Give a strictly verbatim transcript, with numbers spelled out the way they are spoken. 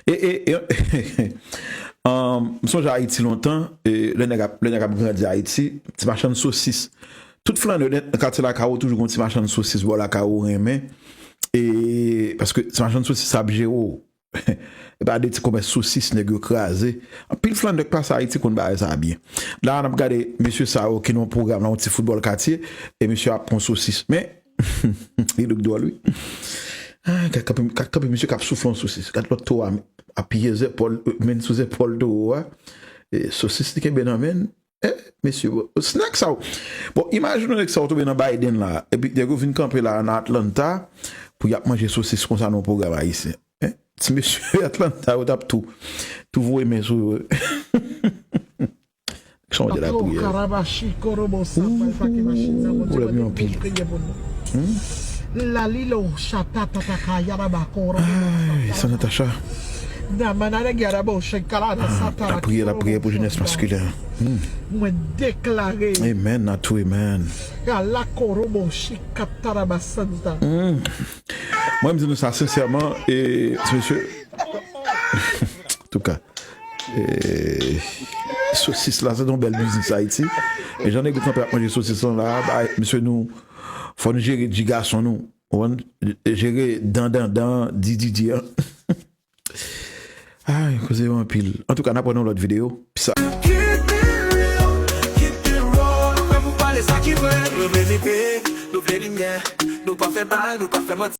E, e, e, um, m sonje Ayiti lontan, e, lè nèg ap, lè nèg ap grandi Ayiti, ti machann sosis. Tout flannè nan katye Lakawo toujou gon ti machann sosis bò Lakawo renmen. E, paske ti machann sosis ap jere w. E pa de ti komès sosis nèg yo kraze. Anpil flannè k pase Ayiti konn bagay sa byen. La, n ap gade mesye sa yo ki nan yon pwogram la, yon ti foutbòl katye, e mesye ap pran sosis. Men, li look dwòl, wi. Ah, gad kanpe, gad kanpe mesye k ap soufle yon sosis. Gad lòt towo a, apiye zèpòl, men sou zèpòl towo a. E sosis li kenbe nan men. Eh, mesye, bon, s nèg sa yo. Bon, imajine nèg sa yo tonbe nan Biden la. Epi nèg yo vin kanpe la nan Atlanta pou y ap manje sosis konsa nan yon pwogram ayisyen. Eh, ti mesye Atlanta yo t ap tou, tou voye men sou yo. Son de la priyè. Karabashi korobo samba pake machin sa. Bondye, pwoblèm yo anpil. Priye pou nou. Hmm? Lalilo shata tataka yaraba korobo. Ay, sa Natacha. Namana de yarabo shekala na sata. Lapriyè, lapriyè pou jenès maskilen. Hmm. Mwen deklare. Amen, a tou, amen. Ala korobo shikataraba santa. Hmm. Mwen, m di nou sa sensèman, e, ti mesye, antouka, e, sosis la, se yon bèl biznis Ayiti. E jan nèg yo kanpe ap manje sosis lan la, bay, mesye, nou, fò nou jere di gason nou. Ou konprann? Jere dan, dan, dan, di, di, di an. Ay, koze yo anpil. Antouka, n ap wè nan lòt videyo. Peace out. Keep it real, keep it raw. Fè pou pale sa ki vre, nou vle limyè, nou pa fè bay, nou pa fè manti.